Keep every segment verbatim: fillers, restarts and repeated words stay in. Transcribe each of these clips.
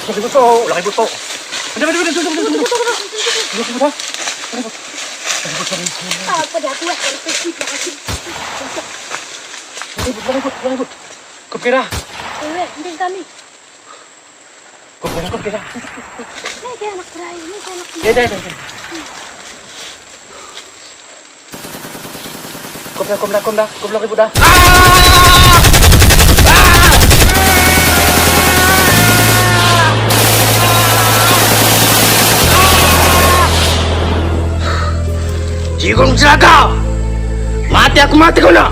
Lari, Bos, oh, lari, Bos, oh. Ada, ada, ada, tunggu, tunggu, tunggu. Lari, Bos, ah. Lari, Bos. Lari, Bos, lari, Bos. Apa dah aku yang terkejut lagi? Lari, Bos, lari, Bos, lari, Bos. Kau kira? Eh, ini kami. Kau kira, kau kira? Ini kayak anak berai, ini kayak anak. Ya, dah, dah, dah. Kom dah, kom dah, kom dah, kom dah, ribut dah. Jigong celaka! Mate aku, mate kau nda!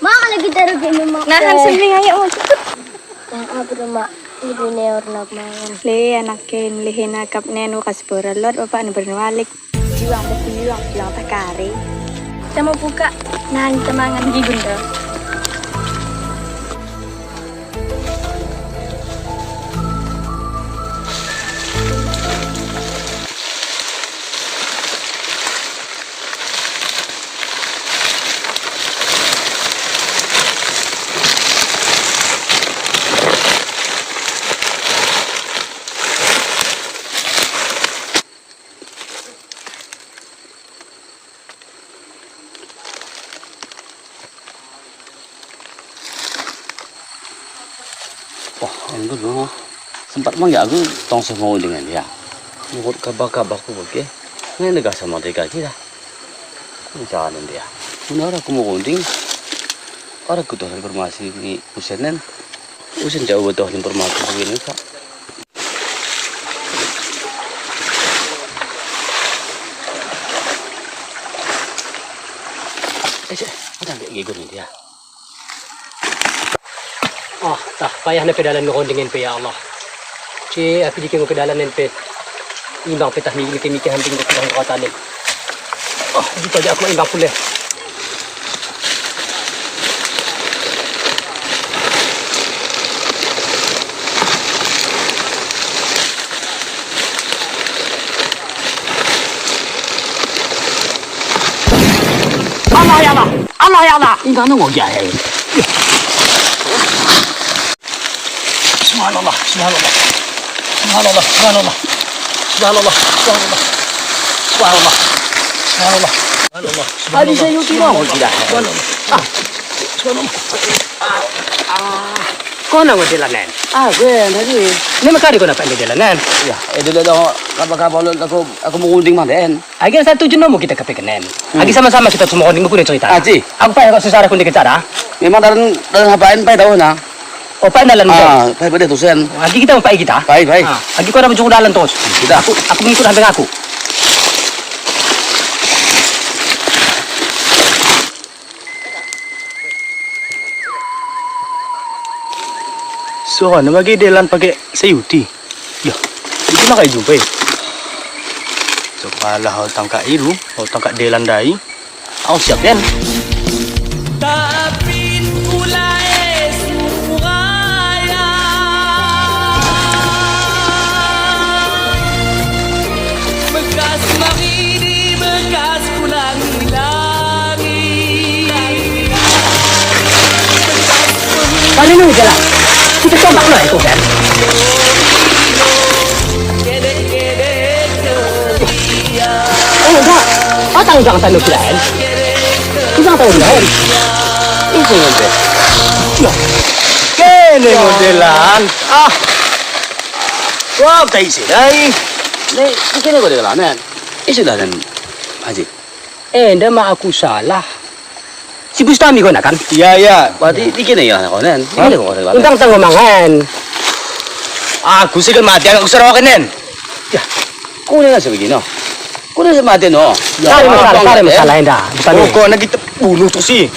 Mak, lagi taruh di rumah. Nahan sembing, ayo, Mak, cepet. Nah, apa tuh, Mak? Ini orna mangan. Le, anak en, lehen akap nen, ukas bora lot, bapak ni bernwalik. Juang, juang, juang tak kari. Kita mau buka, nah, kita mangan di gunda. Wah, enggo no. Sempat mang ya aku tong seh mau dengan ya. Mukut kabah-kabahku beke. Ngai negah sama deka kita. Jangan dia. Mun ara aku mau kunding. Ara ku toh informasi ni Usen nen. Usen jauh toh informasi begini, Pak. Eh, cek, ada nggak gigun ini dia? Ah, tah, payah ne pe dalan ngeronding en pe, ya Allah. Cek, api dike ngo pe dalan en pe. Imbang pe tah mike-mike hamping dek kota en. Ah, jika jak aku imbang pule. Allah ya Allah! Allah ya Allah! Imbang nunggu ya, hei. Subhanallah, subhanallah. Subhanallah, subhanallah. Subhanallah, subhanallah. Subhanallah. Subhanallah. Subhanallah. Adi saya uti mau tidak. Subhanallah. Ah. Subhanallah. Ah. Kau nang uti lanen. Ah, gue tadi. Ini maka di kau dapat di lanen. Ya, itu dah dong. Apa-apa aku, aku mau kunding mah den. Agi satu jeno mo kita kepeken en. Hmm. Agi sama-sama kita semua kunding beguna cerita. Ah, ci. Aku payah kau susah kunding cara. Memang dalan, dalan apa en payah tahu na. Oh, payah dalan. Ah, payah pada tusen. Agi kita payah kita. Payah, payah. Ah, agi kau ada menjung dalan terus. Kita. Aku, aku mengikut hampir aku. Sono bage delan pake sayuti. Yah, itu lah kai jumpa. Coba lah hau tangkak iru, hau tangkak delan dai. Au siap den. Tapi kulae suraya. Bekas maridi, bekas kulangi-langi. Pari nu jala. Kita coba lah itu kan. Oh, enggak. Patang udang tanu kirain. Udang tanu kirain. Itu ngonte. Kene modelan. Ah. Wah, tai si dai. Ni, kene modelan, men. Isudah den, Haji. Enda ma aku salah. Si Bustami kona kan? Iya, iya. Berarti dikene ya kona. Dikene kona. Untang tang mangan. Aku sih kan mati, aku seroken en. Ya. Kone nasa begino. Kone nasa mati no. Kari masalah, kari masalah enda. Bustami. Pokokna kita bunuh tuh si.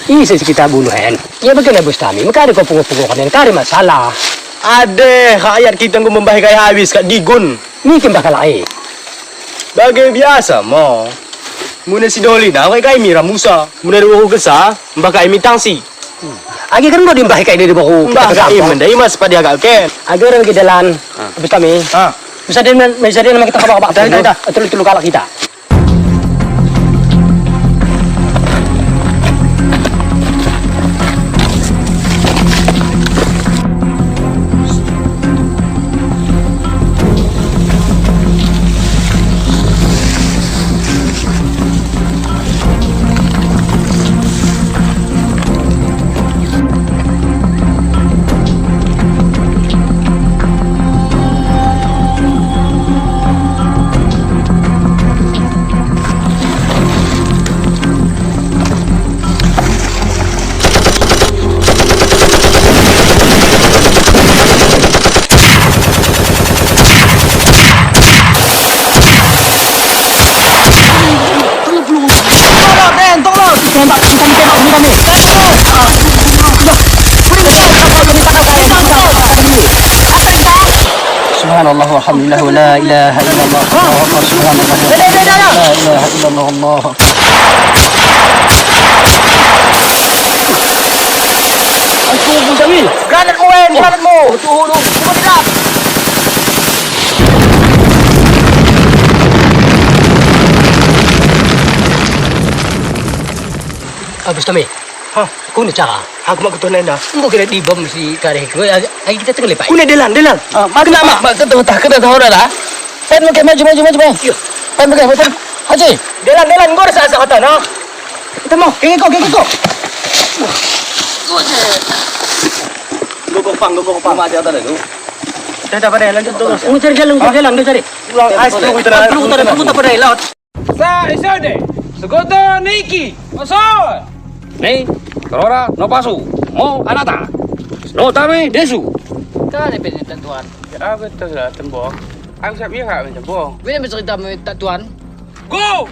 Ise si kita bunuh en. Ya begini Bustami, mekari ko pungo-pungo kona en, kari masalah. Ade, rakyat kita enggo membahi kai habis, kat gigun. Niki mbah kalak e. Bage biasa mo. Mune si Doli na, kai mi ramusa. Mune dua gesa, mbah kai mi tangsi. Agi kan enggo dimbah kai dari bahu. Mbah kai mendai mas padi agak ken. Agi orang ke dalan. Ah. Bustami. Ah. Bisa den, bisa den kita kabak-kabak. Dah, dah, dah. Telu-telu kalak kita. Alhamdulillah, la ilaha illallah, Allahu Akbar, subhanallah, la ilaha illallah, Allahu Akbar. Aku Bustami. Granatmu, Wen, granatmu. Tuhu, tuhu, tuhu, tidak. Ah, Bustami. Hah? Kune cara? Aku mak ketuh nenda. Enggo kira dibom si kareh ku. Ai kita tengah lepai. Kune delan, delan. Ah, mak kena mak. Mak ketuh tah, kena tah ora lah. Pen mekeh, maju, maju, maju, maju. Iyo. Pen mekeh, pen. Haji. Delan, delan, enggo rasa-rasa kota no. Temu, kiki ko, kiki ko. Gogok pang, gogok pang. Mati kota dulu. Dah, dah, pada lanjut terus. Enggo cari jalan, enggo cari jalan, enggo cari. Pulang ais, perlu kita. Perlu kita, perlu kita pada laut. Sa isode, segodo niki, masoi. Ni, kerora, no pasu, mo anata. No tami, desu. Kane bene, Tuan. Ya, betul lah, Tembo. Aku siap ya, Kak, Tembo. Bene bercerita, Tuan. Go!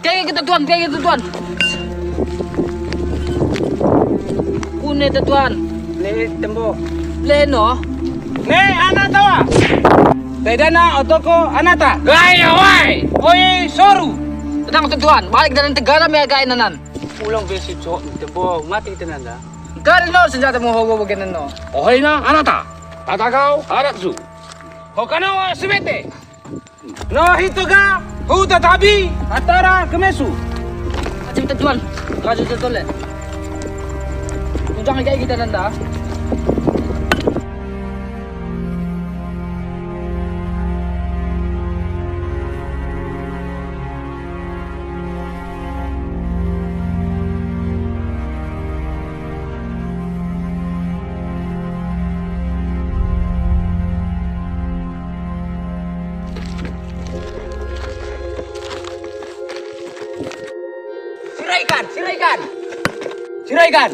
Kene kita, Tuan, kene kita, Tuan. Kune ta, Tuan. Lehe, Tembo. Lehe no. Ne, anata wa. Taidana otoko anata. Gaya wai. Oi, soru. Tenang ta, Tuan. Balik dalan tegara me gae nanan. Ulang besi cok, Tembo. Mati kita nanda. Gari no senjata mo hogo bagenan no. Ohena anata. Tata kau araksu. Hokano sumete. No hito ga, hutatabi, atara kemesu. Acim ta, Tuan, laju tetole. Ujang gai kita nanda. Siraikan, siraikan. Siraikan.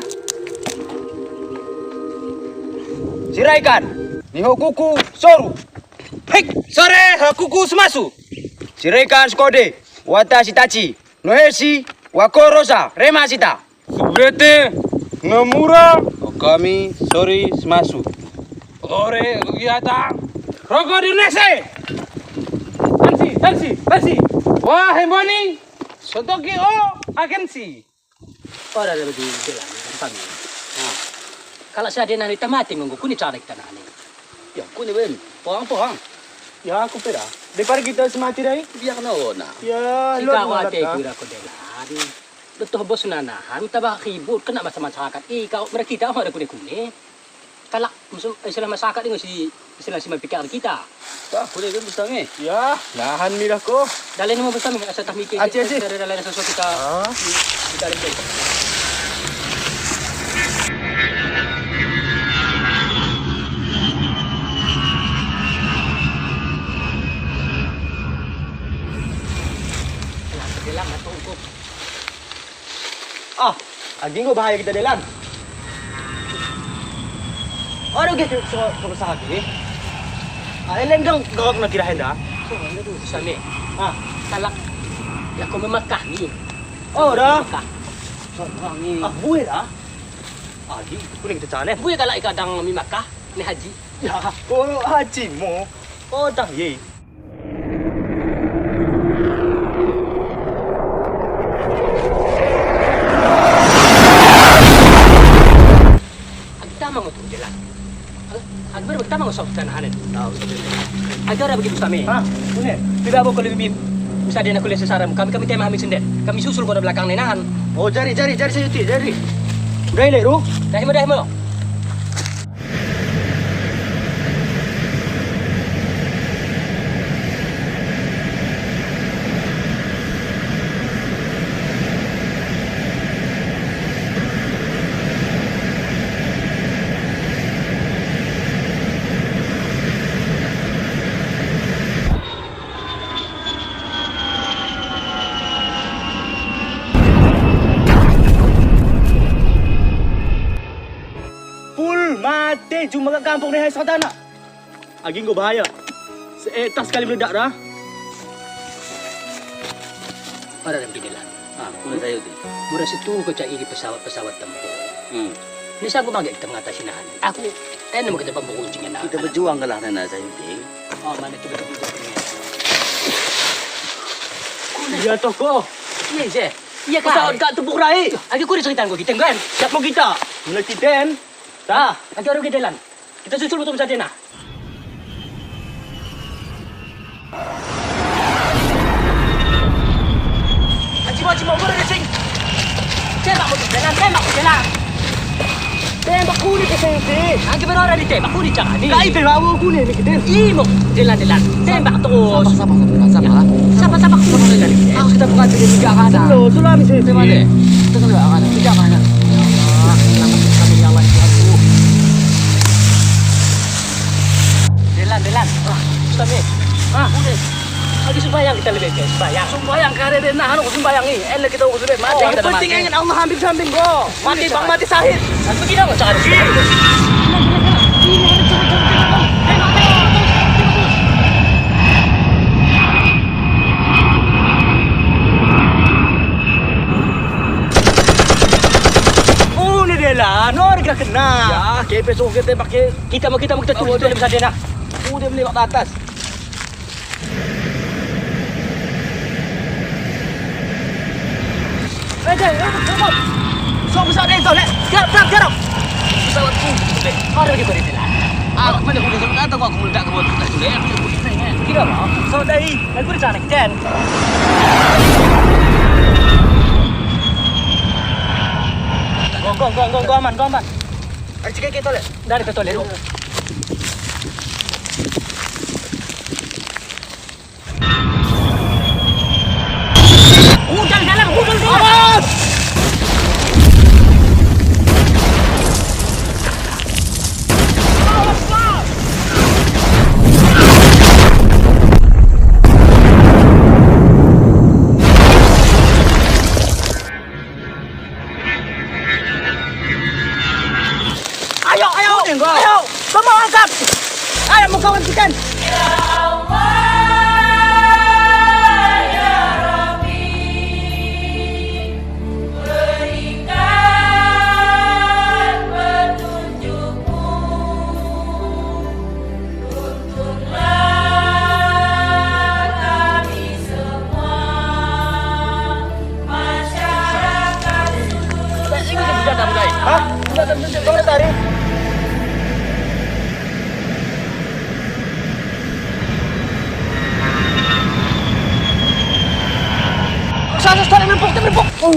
Siraikan. Ni ho kuku soru. Hik, sore ho kuku semasu. Siraikan sekode, wata sitaci. Nohesi, wako rosa, rema sita. Subete, ngemura. O kami, sori, semasu. Ore, ugiata. Roko di nese. Tansi, tansi, tansi. Wah, hemboni. Sontoki o, agensi. Ora ada bagi jalan, kami. Nah. Kalau seadena ni tamate nggo kune cara kita nani. Ya, kune ben. Pohang, pohang. Ya, aku pera. Depar kita semati dai. Biar no, nah. Ya, lo ate kira ko delan. Betuh bos nanahan, tabah ribut, kena masa masyarakat. Ih, kau mereka kita ada kune-kune. Kalak, maksud, istilah masyarakat ini si, istilah si mempikir kita. Bah, kune kan Bustami. Ya, nahan mi dah ko. Dalan mo Bustami, asa tah mikir. Aci, aci. Kita ada dalan sesuatu kita. Ah. Kita ada. Alah, dia lama tunggu. Ah, agi enggo bahaya kita delan. Aduh, ge, so, so, so, agi. Ah, elen dong, gawak na kira henda. So, anu tu, Sami. Ah. Kalak, lako mi Makkah ni. Oh, dah. Makkah. So, wangi. Ah, bue dah. Agi, kuning kita cane. Bue kalak ikadang mi Makkah, ni haji. Ya, oh, haji mo. Oh, dah, ye. Agi tama ngo tu jelas. Agi baru tama ngo sok tanahanen. Agi ora bagi Bustami. Hah? Kune? Tidak apa kalau bibit. Usadena kule sesaram. Kami, kami tema kami sendet. Kami susul kau belakang nenahan. Oh, jari, jari, jari saja ti, jari. Udah ini, Ru? Dah mo, dah mo. Eh, jumma gak kampung ne, hai Sahut anak. Agi enggo bahaya. Seetas kali meledak dah. Ora dam ki Delan. Ah, kune Sayuti. Mura situhu ko cak idi pesawat-pesawat tempur. Hmm. Nai sanggup ma kita mengatasi nahan. Aku, eh, nemu kita pembukuncing nahan. Kita berjuang kalah nai Sayuti. Oh, mana coba kita berjuang. Iya toh ko. Iya, Ze. Iya kan? Pesawat gak tempur rai. Agi kune cerita ko kita kan? Siap mo kita. Mulai kita. Tah, agi ora ki Delan. Kita susul mo tu mesadena. Aji, aji, mau mana sing? Tembak mo tu Delan, tembak mo tu Delan. Tembak kune ke sing si. Agi berora ditembak kune jangan ni. Kai pe bawa kune ni kiden. Imo, Delan, Delan. Tembak terus. Sabar, sabar, sabar, sabar. Sabar, sabar. Sabar, Delan. Aku kita buka dulu, tidak ada. Lo, sulami sini. Terima kasih. Kita tidak ada, tidak ada. Ya Allah, selamatkan kami, ya Allah, Tuhanku. Delan, Delan. Ah, Bustami. Ah, udah. Agi sembahyang kita lebih, sembahyang. Sembahyang kare deh, nah, anu sembahyang ni. Ele kita ukur sudah mati. Oh, yang penting ingat Allah hampir samping ko. Mati bang, mati syahid. Aku tidak mau cakap. Oh, ni Delan, no, kena. Ya, kepes oke, tembak ke. Kita mo, kita mo, kita tunggu, kita bisa dena. Udah beli bak atas. Eh, dai, eh, eh, eh. So, pesawat dai, so, lek. Garap, garap, garap. Pesawatku, lek. Ora di bari dai. Ah, mana ku bisa kata kok aku meledak ke bawah tanah tu, lek. Kira apa? So, dai. Aku di sana, Ken. Go, go, go, go, go, aman, go, aman. Ada cekek ke toilet. Dari ke toilet. Udah dalam, udah dalam. Awas! Ayo, ayo, ayo, kamu angkat. Ayo, mau kawan kita. Ya Allah, ya Rabbi, berikan petunjukmu. Tuntunlah kami semua masyarakat Sulu. Hah? Sudah tertunjuk, kamu tarik. Saya, saya, saya merepuk, saya merepuk. Oh.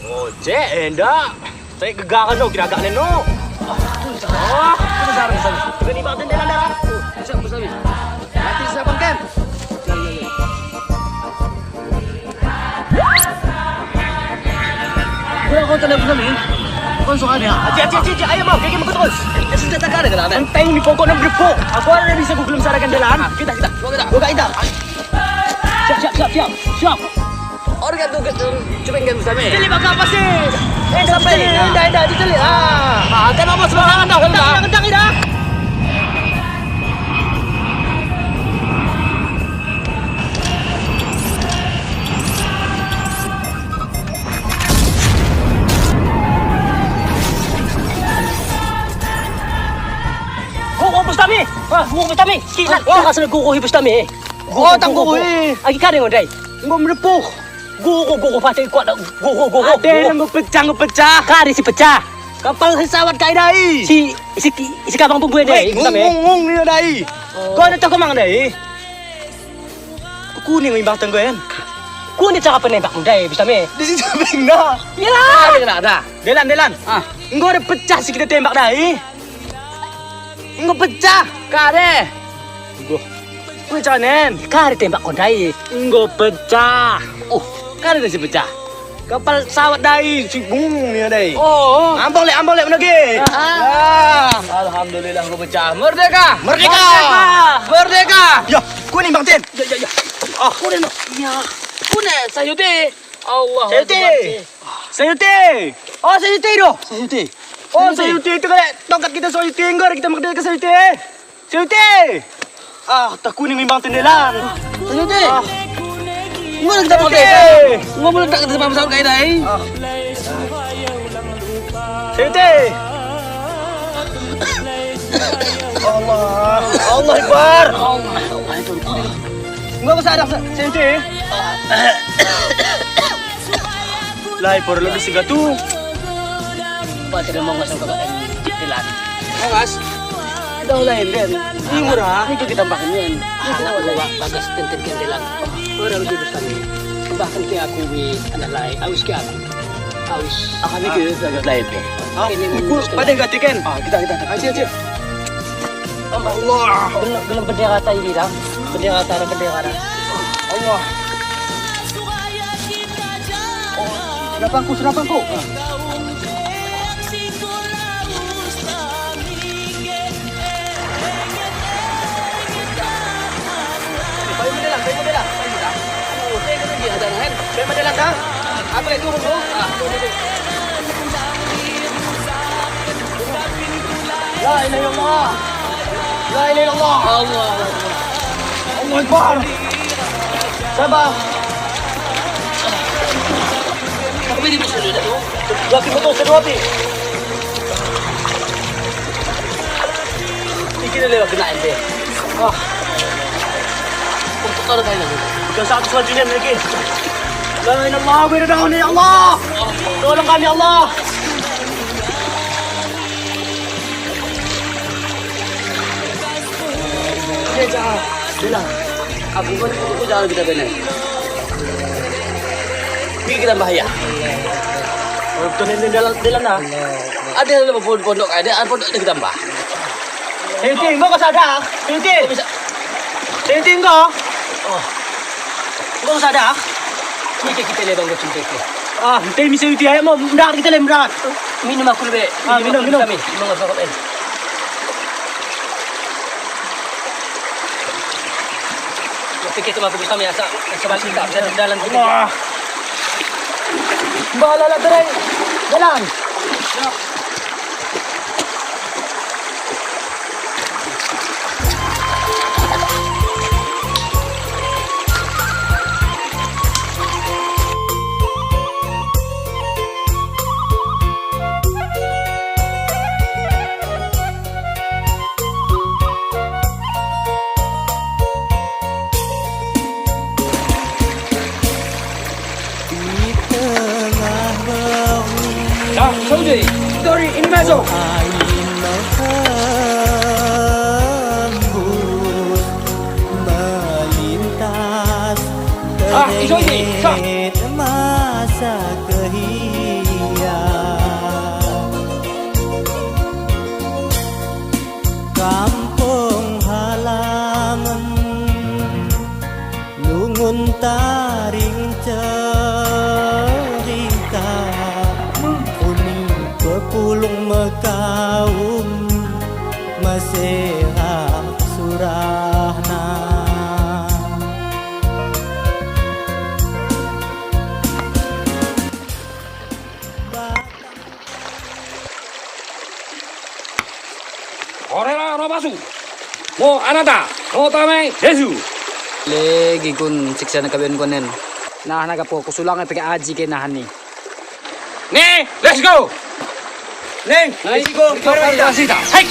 Oh, cek, enda. Saya gegaran no, kira agak neno. Oh, besar, besar. Beni batin dalam darah. Siap, besar. Mati siapa, Ken? Kau, kau tanda besar ni. Kau suka dia. Aji, aji, aji, aji. Ayo, mau, kiki mau terus. Eh, senjata kau ada, kena ada. Enteng ni pokoknya berepuk. Aku ada bisa ku belum sarakan jalan. Kita, kita. Kita, kita. Siap, siap, siap, siap. Siap. Ora katu, katu, cuping kan bisa me. Cili baka apa sih? Eh, sampai. Indah, indah, cili. Ah. Ah, kan apa sembarangan dah, gendang, gendang, indah. Gogo Bustami. Wah, gogo Bustami. Kilat. Wah, asal gogo hi Bustami. Oh, tang gogo hi. Agi kade ngo dai. Enggo melepuh. Gogo, gogo, pasti kuat dah. Gogo, gogo. Ade, enggo pecah, enggo pecah. Kade si pecah. Kapal pesawat kai dai. Si, si, si kabang pembuat dai. Ngung, ngung, ngung, ni dai. Kau ada cakap mang dai. Kuning imbang tenggo en. Kuning cara penembak dai, Bustami. Di situ bingna. Ya. Ada, ada. Delan, delan. Ah. Enggo ada pecah si kita tembak dai. Enggo pecah. Kade. Enggo. Pecah nen. Kade tembak ko dai. Enggo pecah. Oh, kade si pecah. Kapal sawat dai, si bung ni dai. Oh. Ambang lek, ambang lek menege. Ah. Alhamdulillah, enggo pecah. Merdeka. Merdeka. Merdeka. Ya, kuning bang Tin. Ya, ya, ya. Ah, kuning. Ya. Kuning Sayuti. Allah Akbar. Sayuti! Oh, Sayuti do! Sayuti! Oh, Sayuti, itu kade tongkat kita, Sayuti, enggo kita mekdel ke Sayuti. Sayuti! Ah, tah kuning mi bang tendelan. Sayuti! Ah. Enggo kita mekdel. Enggo meledak kita paham saur kai dai. Ah. Sayuti! Allah, Allah Akbar. Allah, Allah itu. Enggo kesadak, Sayuti? Lai, por lebih segatu. Pater mau ngasang ke badan tilan. Awas. Dah lain den. Ini murah. Ini kita makan yen. Anak gua bagas tenten kendelan. Orang lebih besar. Bahkan ke aku wi anak lai. Aus ke aku. Aus. Akan ini kita agak lain den. Ah, ini ikut pada gatiken. Ah, kita, kita, kita. Ayo, ayo. Allah. Gelem, gelem bendera ta ini dah. Bendera ta, bendera ta. Allah. Senapangku, senapangku. Bayu mendelang, bayu mendelang. Bayu mendelang. Oh, saya kena dia ada kan. Bayu mendelang dah. Aku lagi turun tu. Ah. La ilaha illallah. La ilaha illallah. Allah Akbar. Allah Akbar. Sabar. Aku ini betul dah. Dua api betul, dua api. Iki lewat kena ente. Ah. Untuk taruh kain lagi. Bukan satu selanjutnya lagi. La ilaha illallah, beda daun ya Allah. Tolong kami Allah. Iya, Cak. Bilang. Aku kan, aku jangan kita bene. Ini kita bahaya. Betul ini dalam, dalam dah. Ada dalam pondok, pondok ada, ada pondok ada kita bah. Sayuti, enggo kesadak. Sayuti. Bisa. Sayuti, enggo. Oh. Enggo kesadak. Ini kita lebang goceng teke. Ah, ente mi Sayuti, ayo mo, mendarat kita lem, mendarat. Minum aku lebe. Ah, minum, minum. Kami, minum aku, eh. Pikir tu aku bisa mi asa, asa balik kita, bisa dalam kita. Wah. Mbah lala terai. Jalan. Dah, Saudi. Sorry, ini masuk. Ah, ini Saudi. Sah. Kampung halaman lungun taring ceringka, uni pepulung mekaum mesea surahna. Orela robasu. Mo anata, mo tame Yesu. Legi kun siksa na kaben konen. Nah, na kapo kusulang pake aji ke nah ni. Ni, let's go. Ni, let's go. Mari kita. Hai.